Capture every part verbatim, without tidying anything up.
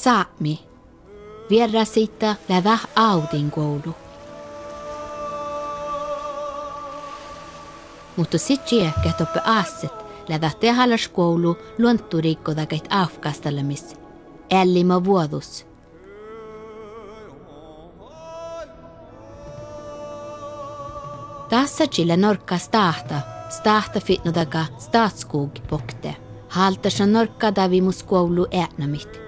Sápmi. Vierrasiidda lea dat Ávdin guovllu. Muhto sii čiegat doppe ásset lea dat dehálaš guovllu luonddu riggodagaid ávkkástallamiin, eallima vuođus. Dassážii lea Norgga stáhta, stáhta fitnodaga Statskog bokte, hálddašan Norgga davimus guovllu eatnamiid.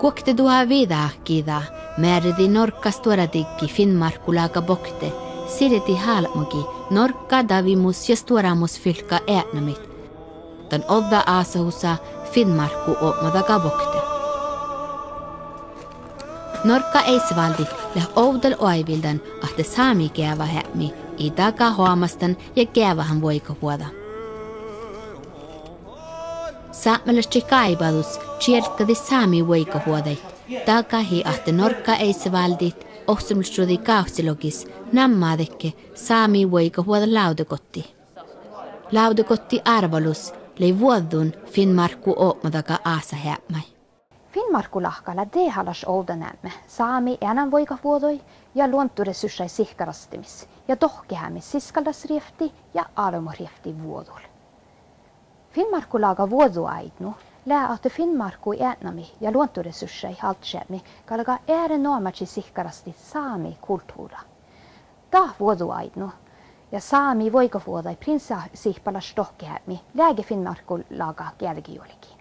Guokte duhát viđa giđa mearridii Norgga stuoradiggi Finnmárkkulága bokte, sirdit álbmogii Norgga davimus ja stuorámus fylkka eatnamiid dan ođđa ásahusa Finnmárkku opmodaga bokte. Norgga eiseválddit leat ovdal oaivvildan ahte sámi geavaheapmi ii daga oamastan ja geavahan vuoigatvuođa. Sápmelaččaid gáibádus čielggadit sámi vuoigatvuođaid, dagahii ahte Norgga eiseválddit ovccinuppelotčuođi gávccilogi nammádedje sámi vuoigatvuođa lávdegotti. Lávdegotti árvvalusa lei vuođđun Finnmárkku opmodaga ásaheapmái. Finnmárkkuláhka lea dehálaš ovdáneapmi sámi eanavuoigatvuođaid ja luondduresursaid sihkarastimis ja dohkkeheamis siskkaldasrievtti ja álbmotrievtti vuođul. Finnmárkkulága vuođđoáidnu lea ahte Finnmárkku eatnamiid ja luondduresursaid hálddašeapmi galgá erenoamážit sihkkarastit sámi kultuvra. Dat vuođđoáidnu ja sámi vuoigatvuođaid prinsippalaš dohkkeheapmi leage Finnmárkkulága geađgejuolgi.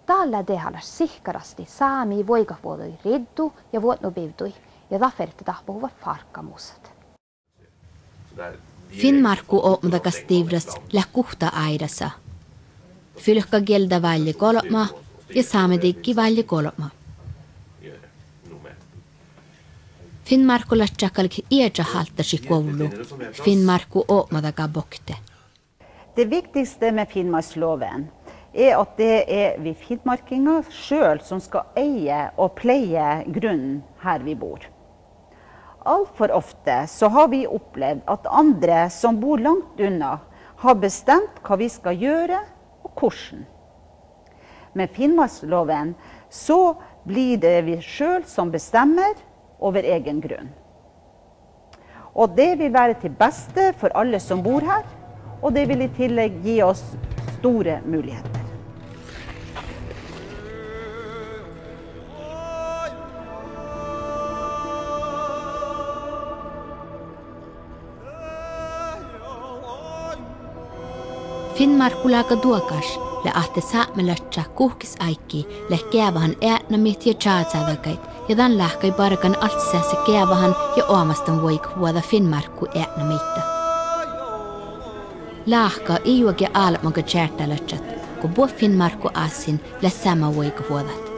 Dat lea dehálaš sihkkarastit sámi vuoigatvuođaid riddui ja vuotnobivdui ja dat ferte dáhpáhuvvat fárkamušat. Finnmárkku opmodagas divrras leat guhtta áirasa. Fylkkagielda vállje golbma ja sámediggi vállje golbma. Finnmárkkolaččat galget ieža hálddašit guovllu Finnmárkku opmodaga bokte. Det viktigste med Finnmarksloven er at det er vi finnmarkinger selv som skal eie og pleie grunnen her vi bor. Altfor ofte så har vi opplevd at andre som bor langt unna, har bestemt hva vi skal gjøre og hvordan. Med Finnmarksloven så blir det vi selv som bestemmer over egen grunn. Og det vil være til beste for alle som bor her, og det vil i tillegg gi oss store muligheter. Finnmárkkulága duogáš lea ahte sápmelaččat guhkes áiggi leat geavahan eatnamiid ja čázeádagaid ja dan láhkai bargan alcceseassat geavahan ja oamastan vuoigatvuođa Finnmárkku eatnamiidda. Láhka ii juoge álbmoga čearddalaččat go buot Finnmárkku ássiin leat seamma vuoigatvuođat.